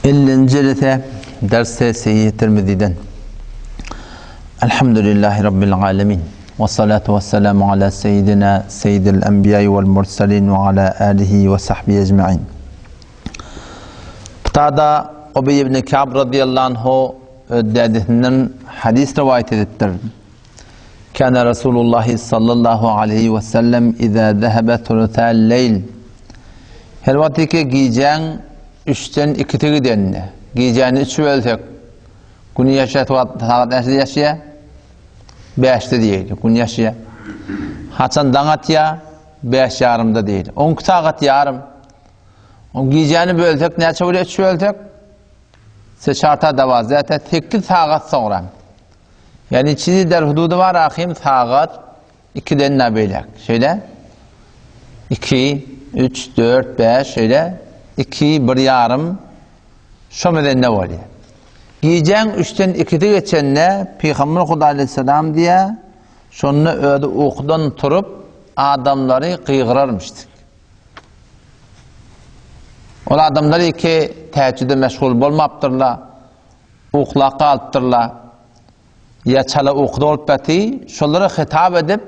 Ellinji jelese ders sesi Tirmiziden. Elhamdülillahi Rabbil alemin. Ve salatu ve selamu ala seyyidina seyyidil enbiya vel mursalin ve ala alihi ve sahbihi ecma'in. Butada Ubey ibn Ka'b radıyallahu anhu dädesinden hadis rivayet edipdir. Kana Resulullah sallallahu aleyhi ve sellem iza zehebe thuluthal leyl. Her wagt ki gijäň üçden ikisi gidende, gijäni üç bölsek, gün ýaşýar wagt sagat näçede ýaşýar? Bäşde diýeli, gün ýaşýar. Haçan daň atýar? Bäş ýarymda diýeli. 12 sagat ýarym. O gijäni bölsek näçe bolýar üç bölsek? Seçarta dawaz, zätä 8 sagat soňra. Ýani çizi der hududy bar ahim sagat 2-den na beýläk. Şeýle? 2, 3, 4, 5 şeýle 2, 1 ýarym şo mezende bolýar. Gijäň 3-den 2-si geçende Pygamber Huda aleyhisselam diýä, şonda özi ukudan turup adamlary gygyrarmyşdyk. Ol adamlar iki täjjüde meşgul bolmapdyrlar, uklap galypdyrlar. Ýa çala ukuda bolup ýaty, şolara hitap edip,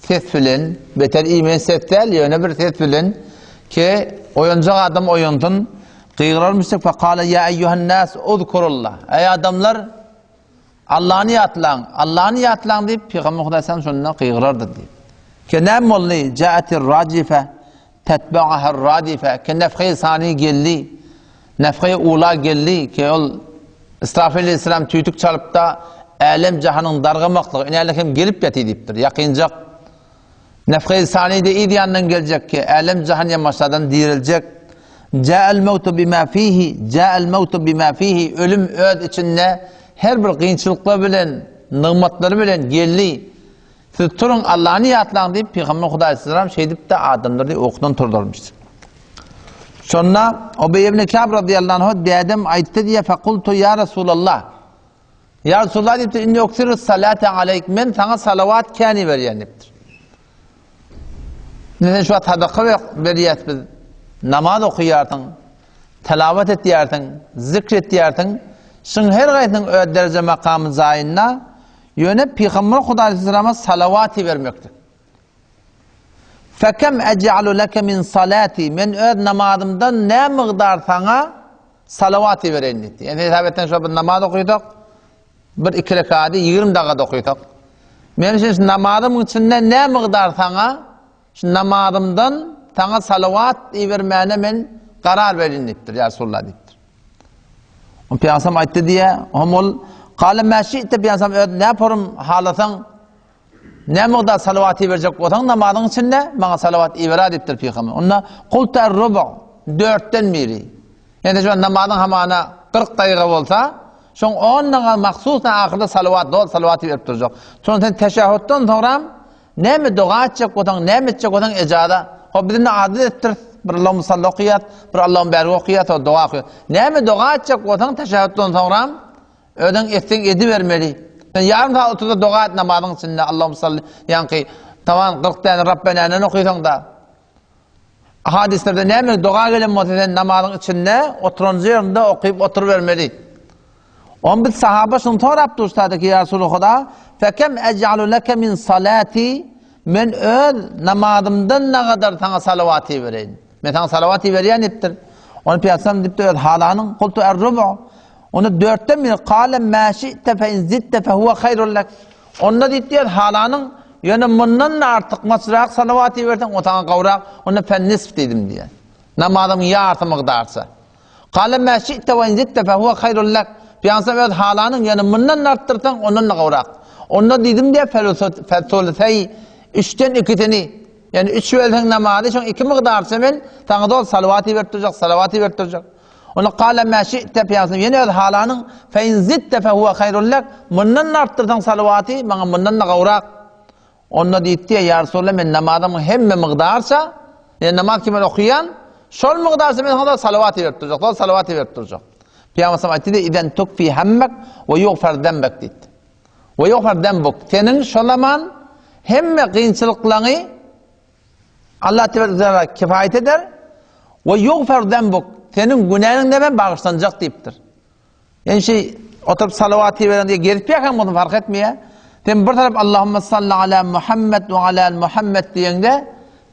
ses bilen, beter iýmen ses däl, ýöne bir ses bilen ki, oýanjak adam oýansyn, gygyrarmyşdyk, fekale ýa eýýuhan-nas uzkurullah. Eý adamlar, Allany ýatlaň, Allany ýatlaň diýip, Pygamber Hudaý sallam şonda gygyrardy diýip. Ke näme boldy? Ja'atir rajife tetba'aha radife. Ke nefhe sani geldi. Nefhe ula geldi ke ol Israfil aleyhisselam tüýtük çalypda älem jahanyň dargamaklygy inälik hem gelip ýaty diýipdir. Ýakynjak Nefhe sani-de yz ýandan geljek ki, älem jahan ýamaşadan diriljek. Ja'al mawtu bima fihi, ja'al mawtu bima fihi, ölüm öz içinde her bir kynçylyklar bilen, nygmatlary bilen geldi. Siz turuň, Allany ýatlaň diýip, Pygamber Hudaý aleyhisselam şeýdip-de adamlary ukudan turdurmyş. Şonda Ubeý ibn Ka'b radıyallahu anh dädem aýtdy diýe, fekultu ya Resulallah. Ýa Resulallah diýipdir, inni uksiru salate aleýk, men saňa salawat kän iberýän diýipdir. Indi sen şu wagt sadaka berýäs biz, namaz okaýarsyň, tilawat etýärsiň, zikr etýärsiň, şuň her gaýsynyň öz dereje makamy jaýynda, ýöne Pygamber Hudaý aleyhissalama salawat ibermekdir. Fekem ej'alu leke min salati, men öz namazymdan nä mygdar saňa salawat ibereýin diýdi. Ýani hesap etseň şo bir namaz okysak, bir iki rekady 20 dagat okysak. Men üçin şu namazymyň içinde nä mygdar saňa şu namazymdan saňa salawat ibermäne men karar berin diýipdir, ýa Resulullah diýipdir. O Pygamber aýtdy diýe, hom ol Kale mä şi'te Pygamber öz näme porum halasaň Näme mugdar salawat iberjek bolsaň namazyň içinde maňa salawat ibera diýipdir pygamber. Onda kulta rubu dörtden biri. Ýani şu namazyň hamana 40 daýga bolsa, şoň 10 daga mahsus ahyrda salawat dol salawat iberip durjak. Şonda sen teşehhütden soňra näme doga etjek bolsaň, näme etjek bolsaň ejaza. Hop biz indi adat etdiris. Bir Allahum salli okaýas, bir Allahum bärik okaýas, doga okaýas. Näme doga etjek bolsaň teşehhütden soňra Özüň etseň edibermeli. Sen ýarym sagat oturda doga et namazyň içinde Allahum salli ýaňky taban 40 däne Rabbenäni okysaň-da. Hadislerde näme doga gelen bolsa sen namazyň içinde oturan ýerinde okyp oturybermeli. On biz sahaba şuny sorap durşady ki ýa Resulullah, fekem ec'alu leke min salati men öz namazymdan nagadar saňa salawat ibereýin. Men saňa salawat iberýän diýipdir. Ony Pygamberimiz diýipdir öz halanyň kultu er-rubu Onda dörtden biri kale mä şi'te fe in zidte fe huwe haýrun lek. Onda diýipdir halanyň ýöne mundan da artykmaçrak salawat iberseň o saňa gowrak, onda fe nisf diýdim diýýär. Namazyň ýarysy mygdarça. Kale mä şi'te we in zidte fe huwe haýrun lek. Pygamberimiz öz halanyň ýöne mundan da artdyrsaň ondan da gowrak. Onda diýdim diýýär fe sulusey üçden ikisini ýani üç bölseň namazy şoň iki mygdarça men saňa doly salawat iberip durjak, salawat iberip durjak. Onda kale mä şi'te Pygamberimiz ýene öz halanyň fe in zidte fe huwe haýrun lek mundan da artdyrsaň salawaty maňa mundan da gowrak. Onda diýipdi ýa Resulallah men namazymyň hemme mygdarça ýa namaz kimin okaýan şol mygdarça men saňa salawat iberip durjak, şol salawat iberip durjak. Pygamberimiz aýtdy iden tukfi hammek we ýugfar zembek diýdi. We ýugfar zembuk. Seniň şol zaman hemme kynçylyklaryňy Allah Teala kifaýet eder we ýugfar zembuk. seniň günäniň näme bagyşlanjak diýipdir. Ýani şi oturyp salawat iberen diýe gezip ýakan bolsun fark etmeýär. Sen bir tarap Allahumma salli ala Muhammed we ala Muhammed diýeňde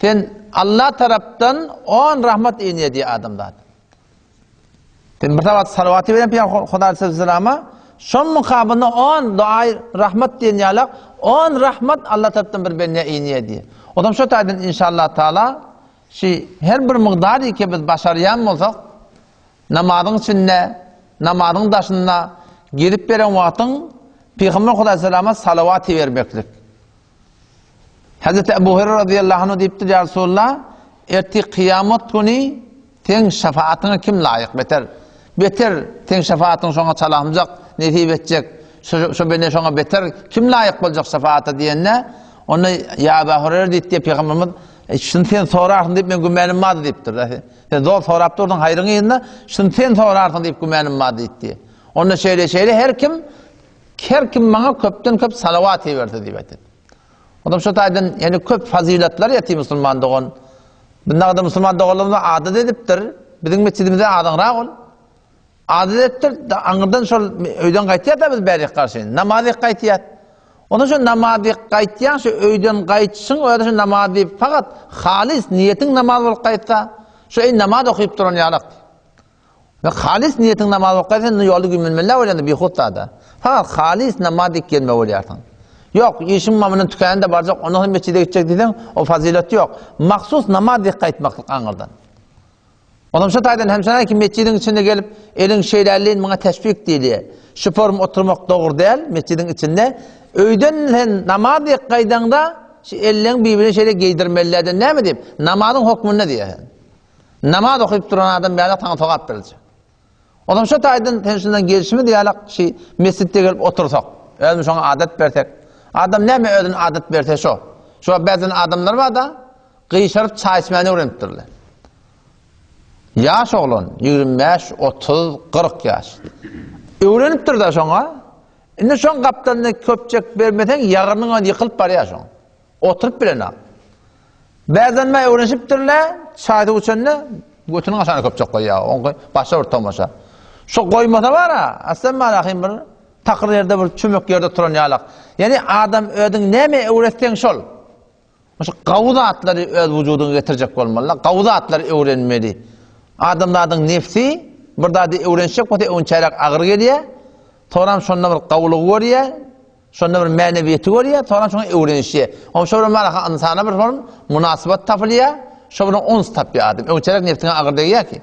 sen Allah tarapdan on rahmat inýär diýe adamzat. Sen bir tarap salawat iberen Peygamber Huda aleyhissalama şoň mukabynda on duaý rahmat diýen ýalak on rahmat Allah tarapdan bir bende inýär diýe. Odam şo taýdan inşallah taala şi her bir mukdar ki biz başarýan bolsak Namazyň içinde, namazyň daşynda gezip beren wagtyň Pygamber Hudaýsalama salawat ibermeklik. Hazreti Ebu Hureyre radıyallahu anh diýipdir, Ya Resulallah, ertir kyýamat güni seň şefaatyňa kim laýyk beter? Beter seň şefaatyň şoňa çalamjak, nesip etjek, şo, şo bende şoňa beter kim laýyk boljak şefaata diýende, onda Ya Ebu Hureyre diýipdir Pygamberimiz, e, şuny sen sorarsyň diýip men gümänim bardy diýipdir. Sen zor sorap durdyň haýryň yzynda, şuny sen sorarsyň diýip gümänim bar diýdi. Onda şeýle şeýle her kim her kim maňa köpden köp salawat iberse diýip aýtdy. Onda şu taýdan ýani köp fazyletler ýatyr musulman dogan. Bunda da musulman doganlarymyz adat edipdir. Biziň mesjidimizde adyňrak ol. Adat edipdir, aňyrdan şol öýden gaýtýar-da biz bärik garşy. Namaz ek gaýtýar. Onda şu namaz ek gaýtýan şu öýden gaýtşyň özi şu namaz diýip fakat halys niýetiň namaz bolup gaýtsa, şu eý namaz okyp duran ýalak. We halys niýetiň namaz bolup gaýtsa, indi ýolda güýmenmeli bolýar bihut zada. Fakat halys namaz diýip gelme bolýarsyň. Ýok, işiň mamyny tükände barjak, ondan soň mesjide gitjek diýseň, o fazylet ýok. Mahsus namaz diýip gaýtmaklyk aňyrdan. Onam şu taýdan hem şonda ki metjidiň içinde gelip eliň şeýlälin muňa teşbik diýilýär. Şu form oturmak dogry däl metjidiň içinde. Öýden sen namaz diýip gaýdaňda şu elleň bir-birine şeýle geýdirmelilerden näme diýip namazyň hökmünde diýýär. Namaz okyp duran adam ýaly saňa sogap beriljek. Onam şu taýdan sen şundan gelşimiz ýaly şu mesjitde gelip otursak, özümiz şoňa adat bersek. Adam näme özüne adat berse şo. Şu bäzen adamlar bar-da, Gyşaryp çaý içmäni öwrenipdirler. Ýaş oglan, 25, 30, 40 ýaş. Öwrenipdir-de şoňa. Indi şoň gapdalynda köpjek bermeseň, ýagyrnyň özi ýykylyp barýar şoň. Oturyp bilenok. Bäzden mä öwrenişipdirler, çaý suw içende götüniň aşagyna köpjek goýýar. Oňky başga bir tomaşa. Şo goýmasa bar-a, aslan malahym bir takyr ýerde bir çümek ýerde oturan ýalak. Ýani adam özüň näme öwretseň şol. Şu gawy zatlary öz wujudyňa getirjek bolmaly. Gawy zatlary öwrenmeli. Adamzadyň nefsi bir zady öwrenişjek bolsa öňçäräk agyr gelýär. Soňram şonda bir gawulygy görýär. Şonda bir mänewiýeti görýär. Soňram şoňa öwrenişýär. Oň şo bir manaha ynsana bir form munasybat tapylýar. Şo bir uns tapýar adam. Öňçäräk nefsiňe agyr degýär ki.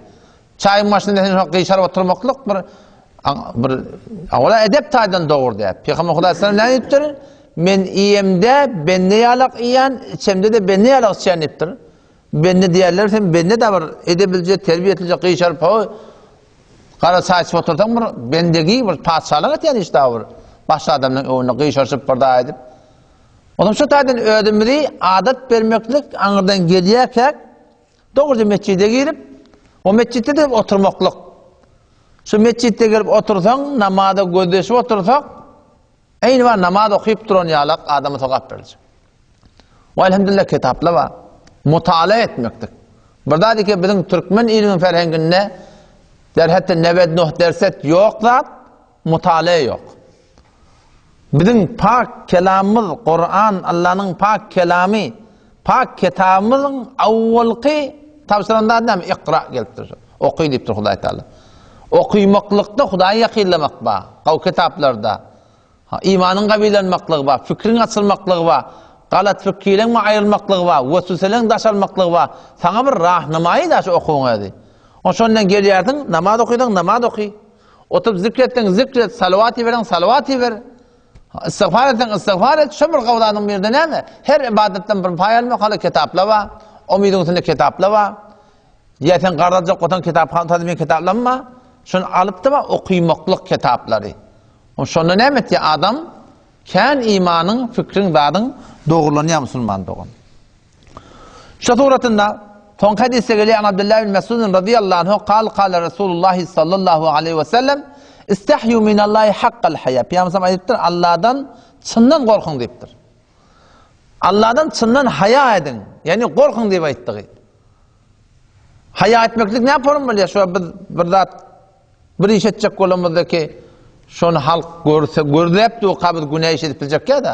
Çaýyň başynda sen şo gyşaryp oturmaklyk bir bir ola edep taýdan dogry diýip. Pygamber Hudaý sallam näme diýipdir? Men iýemde bende ýalak iýen, içemde-de bende ýalak içýän diýipdir. Bende diýerler, sen bende de bir edebilje, terbiýetlije gyşaryp ho gara çaý içip otursaň bir bendegi bir patyşalyk etýän iş da bir başga adamlaryň öňünde gyşaryşyp bir da edip. Onuň şu taýdan özümizi adat bermeklik aňyrdan gelýärkäk Dogruja metjide girip, o metjitde-de oturmaklyk. Şu metjitde gelip otursaň, namaza gözleşip otursak, eýni bar namaz okyp duran ýalak adama sogap beriljek. We elhamdülillah kitaplar bar. Mutala etmeklik. Bir zat ki biziň türkmen iliniň ferhenginde derhetde nebed nuh derset ýok zat, mutala ýok. Biziň pak kelamymyz Kuran, Allanyň pak kelamy, pak kitabymyzyň awwalky tabşyran zady näme? Ikra gelipdir. Oky diýipdir Hudaý Taala. Okymaklykda Hudaýa ýakynlamak bar. Gaw kitaplarda. Ha, imanyň gawilenmaklygy bar, fikriň açylmaklygy bar, galat fikirleň aýrylmaklygy bar, wesweseleň daşalmaklygy bar. Saňa bir rahnamaýy da şu okuwyň özi. O şondan gelýärsiň, namaz okysaň, namaz oky. Oturyp zikr etseň, zikr et, salawat ibereň, salawat iber. Istigfar etseň, istigfar et. Şo bir gawzanyň birde näme? Her ibadatdan bir paý almak hala kitaplar bar. Umydyň üstünde kitaplar bar. Ýa sen garz aljak bolsaň kitaphana men kitaplarym bar. Şony alyp da okymaklyk kitaplary. Şonda näme etýär adam? Kän imanyň, fikriň, zadyň dogrulanýar musulman dogan. Şu suratynda soňky hadysda gelýär an Abdullah ibn Mesud radiyallahu anhu kal kal Resulullah sallallahu aleyhi ve sellem istahyu minallahi haqqal haya. Peygamber aýdypdyr, Allahdan çyndan gorkuň diýipdir. Allahdan çyndan haýa ediň, ýagny gorkuň diýip aýtdygy. Haýa etmeklik näme form bolýar? Şu biz bir zat bir iş etjek bolamyzdaky şony halk görse, gözläp durka biz günä iş edip biljek ýa-da.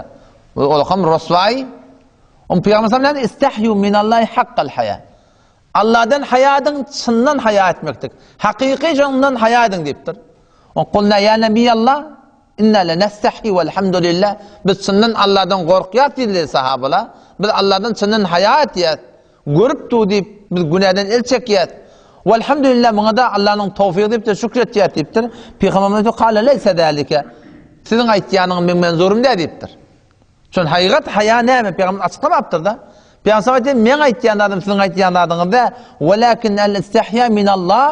Ol hem roswaý. On Pygamber sallallahu aleyhi istahyu minallahi haqqal haýa. Allahdan haýa ediň, çyndan haýa etmeklik. Hakyky şondan haýa ediň diýipdir. On kulna ýa Nebiyallah inna lenestahi velhamdulillah. Biz çyndan Allahdan gorkýas diýdiler sahabalar. Biz Allahdan çyndan haýa etýäs. Görüp dur diýip, biz günäden el çekýäs. Velhamdülillah muňa da Allanyň towfygy diýip-de şükür etýäs diýipdir. Pygamberimiz kale leýse zalike. Siziň aýtýanyňyz meň menzurym däl diýipdir. Şon haýgat haýa näme? Pygamber açyklamapdyr da. Pygamber aýtdy, meň aýtýan zadym siziň aýtýan zadyňyz däl. Walakin al istihya min Allah.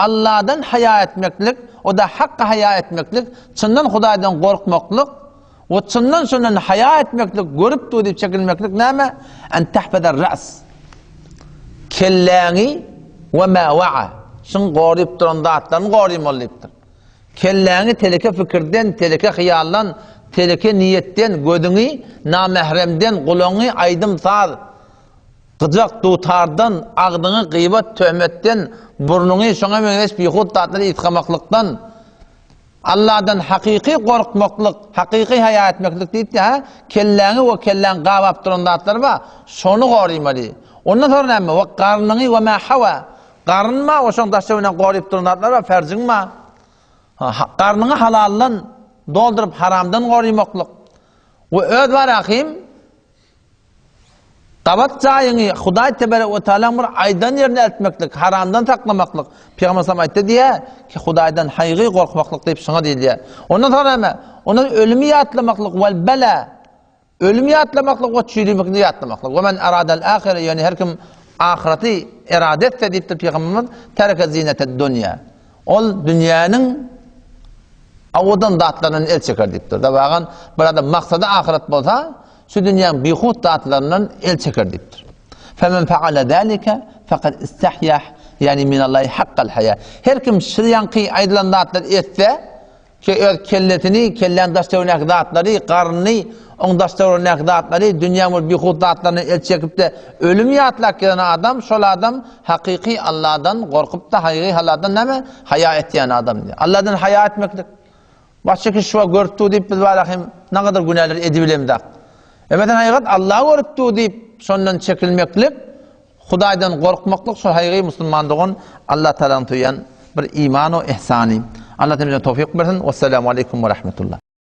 Allahdan haýa etmeklik, o da hakka haýa etmeklik, çyndan Hudaýdan gorkmaklyk, We çyndan şondan haýa etmeklik, görüp dur diýip çekinmeklik näme? En tahfazar ra's. Kelläňi we ma wa'a. Şuň goryp duran zatlaryny gorymaly diýipdir. Kelläňi teleke pikirden, teleke hyýaldan, teleke niýetden, gözüňi namähremden, gulagyňy aýdym-saz, gyjak, dutardan, agzyňy gybat, töhmetden, burnuňy şoňa meňzeş bihut zatlary ysgamaklykdan, Allahdan hakyky gorkmaklyk, hakyky haýa etmeklik diýipdi, ha? Kelläňi we kelläň gabap duran zatlar bar, şony gorymaly. Ondan soň näme? We garnyňy we ma hawa. Garyn bar, we şoň daşy bilen goryp duran zatlar bar, ferjiň bar. Garnyňy halaldan dolduryp haramdan gorymaklyk. We öz bar ahim Gabat jaýyňy Hudaý tebarek we taalaň bir aýdan ýerine eltmeklik, haramdan saklamaklyk. Pygamber sallam aýtdy diýýär ki, Hudaýdan haýgy gorkmaklyk diýip şuňa diýilýär. Ondan soň näme? Ondan ölümi ýatlamaklyk wal bala. Ölümi ýatlamaklyk we çüýremekni ýatlamaklyk. We men aradal ahire, ýöne her kim ahyreti erade etse diýipdir Pygamberimiz, tereke zineted dunýa. Ol dünýäniň owadan zatlaryndan el çeker diýipdir. Dabagan bir adam maksady ahyret bolsa, Şu dünýäň bihut zatlaryndan el çeker diýipdir. Femen feale zalike fekad istahýah, ýagny minallahi hakkal haýa. Her kim şu ýaňky aýdylan zatlary etse, ki öz kellesini, kelläň daş-töweregindäki zatlary, garnyny, oň daş-töweregindäki zatlary, dünýäň bir bihut zatlaryndan el çekip-de, ölüm ýatlap gelen adam, şol adam hakyky Allahdan gorkup-da, haýgy Allahdan näme? Haýa etýän adam diýýär. Allahdan haýa etmeklik. Başga kişi şuwa görüp dur diýip biz bara hem nagadar günäler edibilemzak. Emeden haýgat Allah görüp dur diýip şondan çekilmeklik, Hudaýdan gorkmaklyk şol haýgy musulman dogan Allah Taalanyň söýen bir iman we ihsany. Allah bize towfik bersin. Wessalamu aleýkum we rahmetullah.